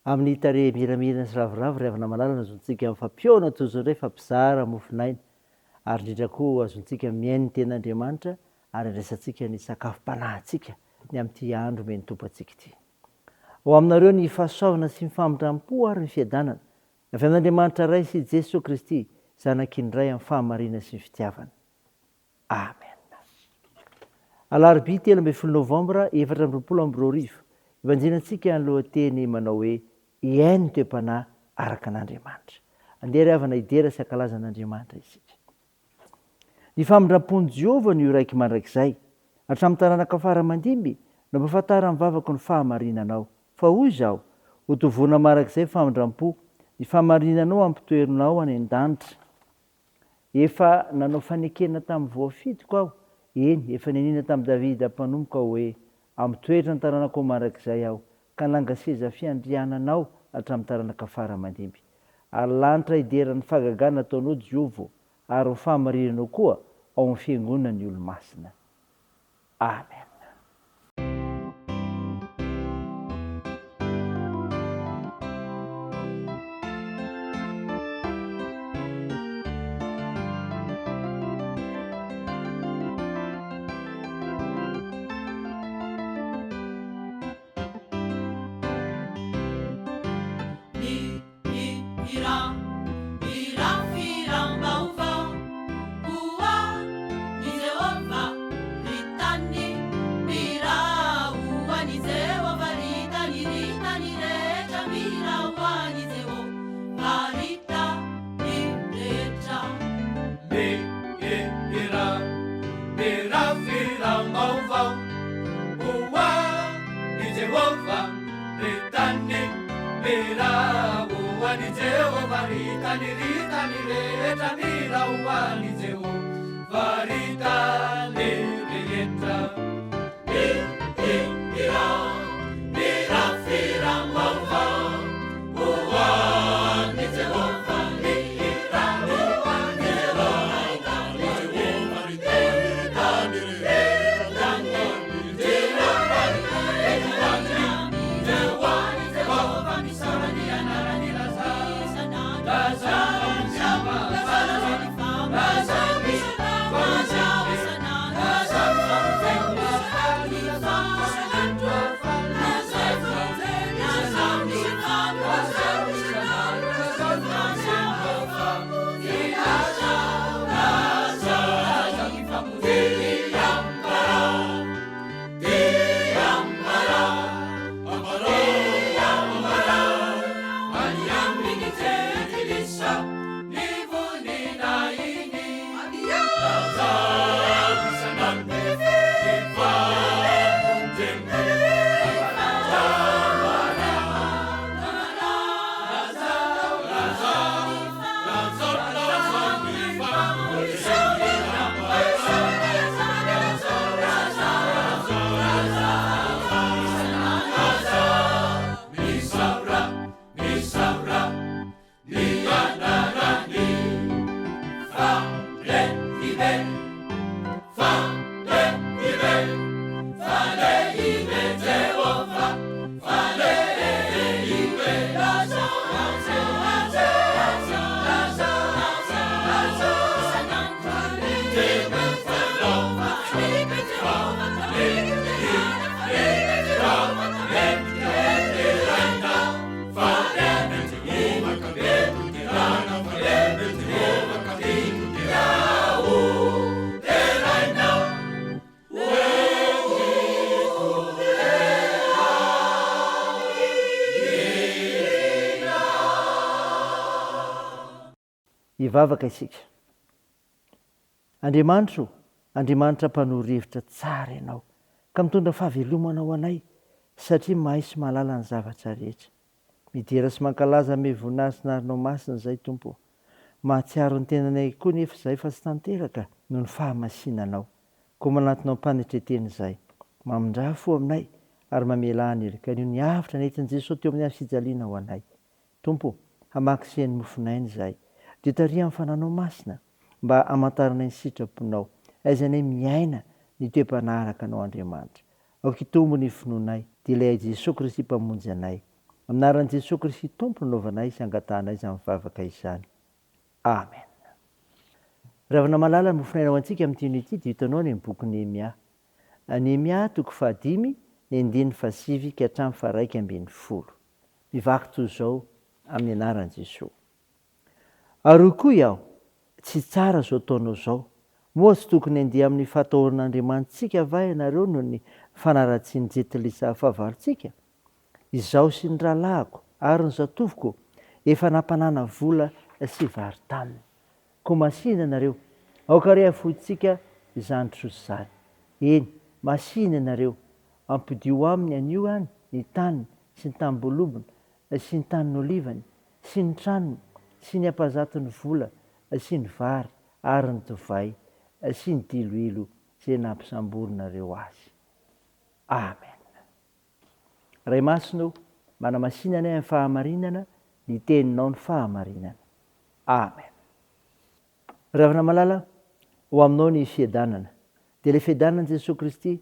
Amin'ny tarehy miramirana sy ravoravo ry havana malala no azontsika mifampihaona toy izao indray fa mpizara mofon'aina ary indrindra koa azontsika mihaino ny tenin'Andriamanitra ary andraisantsika ny sakafom-panahintsika ny amin'ity andro omen'ny Tompo antsika ity. Ho aminareo ny fahasoavana sy ny famindram-po ary ny fiadanana avy amin'Andriamanitra Ray sy Jesoa Kristy Zanaky ny Ray amin'ny fahamarinana sy ny fitiavana. Amen. Alarobia 13 novambra 2024, ibanjinantsika ny lohateny manao hoe Hihaino ny toe-panahy araka an'Andriamanitra. Andeha ry havana hidera sy hankalaza an'Andriamanitra isika. Ny famindram-pon'i Jehovah no iraiky mandrakizay. Hatramin'ny taranaka fara aman-dimby no ampahafantaran'ny vavako ny fahamarinanao. Fa hoy izaho, Hotovonina mandrakizay ny famindram-po, ny fahamarinanao hampitoerinao any an-danitra. Efa nanao fanekena tamin'ny voafidiko aho, eny, efa nianiana tamin'i Davida mpanompoko aho hoe, Hampitoetra ny taranakao mandrakizay aho, ka hananga seza fiandriananao hatramin'ny taranaka fara aman-dimby. Ary lanitra hidera ny fahagagana ataonao, Jehovah ô, ary ny fahamarinanao koa ao amin'ny fiangonan'ny olo-masina. Amen. Hivavaka isika. Andriamanitra o, Andriamanitra mpanoro hevitra tsara Ianao, ka mitondra fahavelomana ho anay, satria mahay sy mahalala ny zavatra rehetra. Midera sy mankalaza ame voninahitra sy narinao masina izay Tompo o. Mahatsiaro ny tenanay koa nefa izahay fa tsy tanteraka noho ny fahamasinanao. Koa manatona am-panetretena izahay. Mamindrà fo aminay ary mamelà ny heloka anio ny avotra nentin'i Jesoa teo amin'ny hazo fijaliana ho anay. Tompo o, hamaky sy haino mofon'aina izahay. Dia tariho amin'ny Fananao Masina mba hamantaranay ny sitraponao. Aizanay miaina ny toe-panahy araka Anao Andriamanitra. Aoka hitombo ny finoanay, dia ilay Jesoa Kristy Mpamonjy anay. Amin'ny anaran'i Jesoa Kristy Tompo no naovanay sy angatahanay izany vavaka izany. Amen. Ry havana malala, ny mofonaina ho antsika amin'ity anio ity dia hitanao any amin'ny boky Nehemia. Nehemia toko fahadimy, ny andininy fahasivy ka hatramin'ny faharaika ambinifolo. Mivaky toy izao amin'ny anaran'i Jesoa. Ary hoy koa aho, Tsy tsara izao ataonao izao. Moa tsy tokony handeha amin'ny fahatahoran'Andriamanitsika va ianareo noho ny fanaratsian'i Jetlisa fahavalontsika? Izaho sy ny rahalahiko ary ny zatovoko efa nampanana vola sy vary taminy. Koa masìna ianareo, aoka re hafointsika izany trosa izany. Eny, masìna ianareo, ampodio aminy anio ihany ny taniny sy ny tanimboalobony sy ny tanin'olivany sy ny tranony sy ny ampazaton'ny vola sy ny vary ary ny divay sy ny diloilo izay nampisamborinareo azy. Amen. Ray Masina o, manamasina anay amin'ny fahamarinana, ny Teninao ny fahamarinana. Amen. Ry havana malala, ho aminao ny fiadanana. Dia ilay fiadanan'i Jesoa Kristy,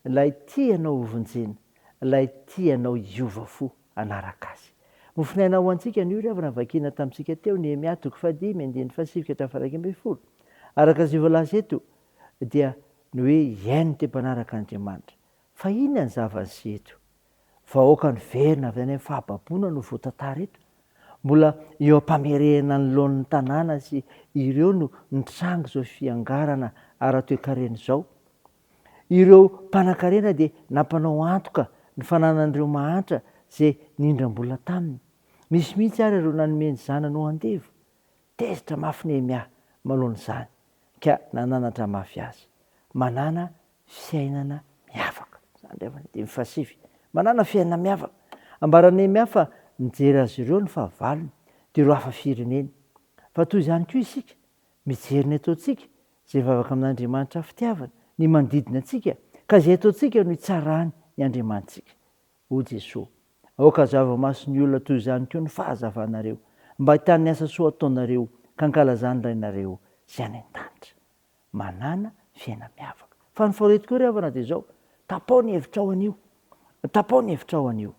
ilay tia anao hovonjena, ilay tia anao hiova fo hanaraka Azy. Mofonaina ho antsika anio ry havana vakiana tamintsika teo, Nehemia toko fahadimy, andininy fahasivy ka hatramin'ny faha-iraika ambinifolo. Araka izay voalaza eto, dia ny hoe hihaino ny te-mpanaraka Andriamanitra. Fa inona ny zava-niseho eto? Vahoaka niverina avy any amin'ny fahababoana no voatantara eto. Mbola eo am-pamerehana ny laonin'ny tanàna sy ireo no nitranga izao fiangarana ara-toekarena izao. Ireo mpanankarena dia nampanao antoka ny fananan'ireo mahantra izay nindram-bola taminy. Misy mihitsy ary ireo nanome ny zanany ho andevo. Tezitra mafy Nehemia manoloana izany ka nananatra mafy azy. Manàna fiainana miavaka. Izany indray fa ny fahasivy. Manàna fiainana miavaka. Ambaran'i Nehemia fa mijery azy ireo ny fahavalony, dia ireo hafa firenena. Fa toy izany koa isika, mijery ny ataontsika, izay mivavaka amin'Andriamanitra fitiavana, ny manodidina antsika, ka izay ataontsika no hitsarany ny Andriamanitsika. Hoy Jesoa, Aoka hazava mason'ny olona toy izany koa ny fahazavanareo, mba hahitany ny asa soa ataonareo, ka hankalazany Rainareo izay any an-danitra. Manàna fiaina-miavaka. Fa ny faoreto koa ry havana dia izao, tapao ny hevitrao anio. Tapao ny hevitrao anio.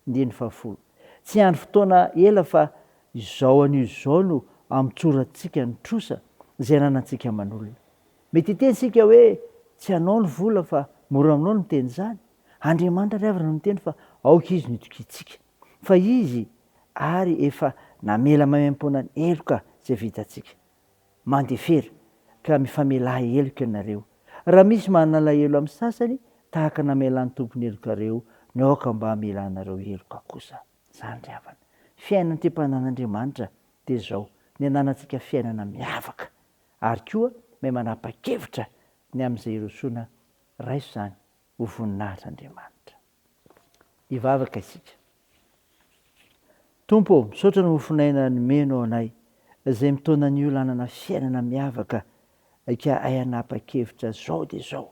Andininy fahafolo. Tsy hiandry fotoana ela fa izao anio izao no hamotsorantsika ny trosa izay ananantsika aman'olona. Mety hiteny isika hoe tsy anao ny vola fa mora aminao ny miteny izany. Andriamanitra ry havana no miteny fa aoka Izy no itokiantsika. Fa Izy ary efa namela maimaimpoana ny heloka izay vitantsika. Mandefera, ka mifamelà heloka ianareo. Raha misy manana alahelo amin'ny sasany, tahaka namelan'ny Tompo ny helokareo, no aoka mba hamelanareo heloka kosa. Izany ry havana. Fiainana te-mpanan'Andriamanitra dia izao, ny ananantsika fiainana miavaka, ary koa mahay manapa-kevitra ny amin'izay hirosoana, raiso izany ho voninahitr'Andriamanitra. Hivavaka isika. Tompo ô, misaotra ny mofon'aina nomenao anay, izay mitaona ny olona hanana fiainana miavaka ka hay hanapa-kevitra izao dia izao.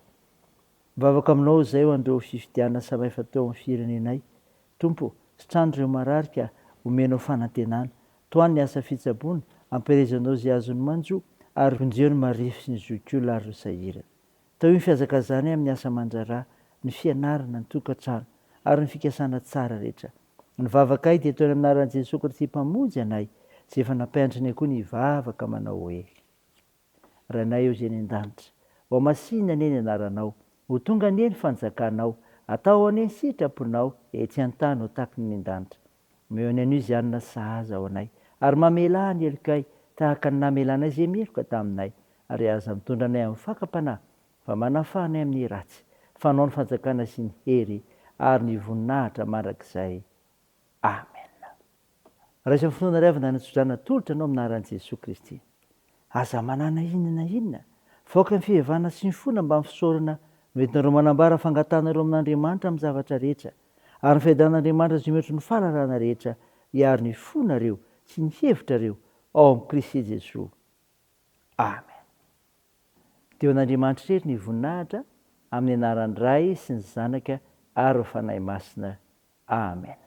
Mivavaka aminao izay ho an'ireo fifidianana samihafa teo amin'ny firenenay. Tompo ô, sitrano ireo marary ka omenao fanantenana. Tohano ny asa fitsaboana, ampielezanao izay azony manjo, ary vonjeo ny marefo sy ny zokiolona ary ireo sahirana. Tao io ny fihazakazanay amin'ny asa aman-draharaha, ny fianarana, ny tokantrano, ary ny fikasana tsara rehetra. Ny vavakay dia ataony amin'ny anaran'i Jesoa Kristy Mpamonjy anay, izay efa nampianatrinay koa ny hivavaka manao hoe, Rainay eo izay any an-danitra, hohamasinina anie ny anaranao, ho tonga anie ny fanjakanao, atao anie ny sitraponao etsy an-tany ho tahaky ny any an-danitra. Omeo ny anio izay hanina sahaza ho anay, ary mamelà ny helokay, tahaka ny namelanay izay meloka taminay, ary aza mitondra anay amin'ny fakam-panahy, fa manafaha anay amin'ny ratsy, fa Anao ny fanjakana sy ny hery ary ny voninahitra mandrakizay. Amena. Raiso amin'ny finoana ry havana ny tsodrano atolotra anao amin'ny anaran'i Jesoa Kristy. Aza manana inona na inona, fa aoka ny fihevana sy ny fona mbamin'ny fisaorana no entinareo manambara fangatahanareo amin'Andriamanitra amin'ny zavatra rehetra, Ary ny fiadanan'Andriamanitra izay mihoatry ny fahalalana rehetra hiaro ny fonareo sy ny hevitrareo ao amin'i Kristy Jesoa. Amen. Dia ho an'Andriamanitra irery ny voninahitra, amin'ny anaran'ny Ray sy ny Zanaka ary ny Fanahy Masina. Amen.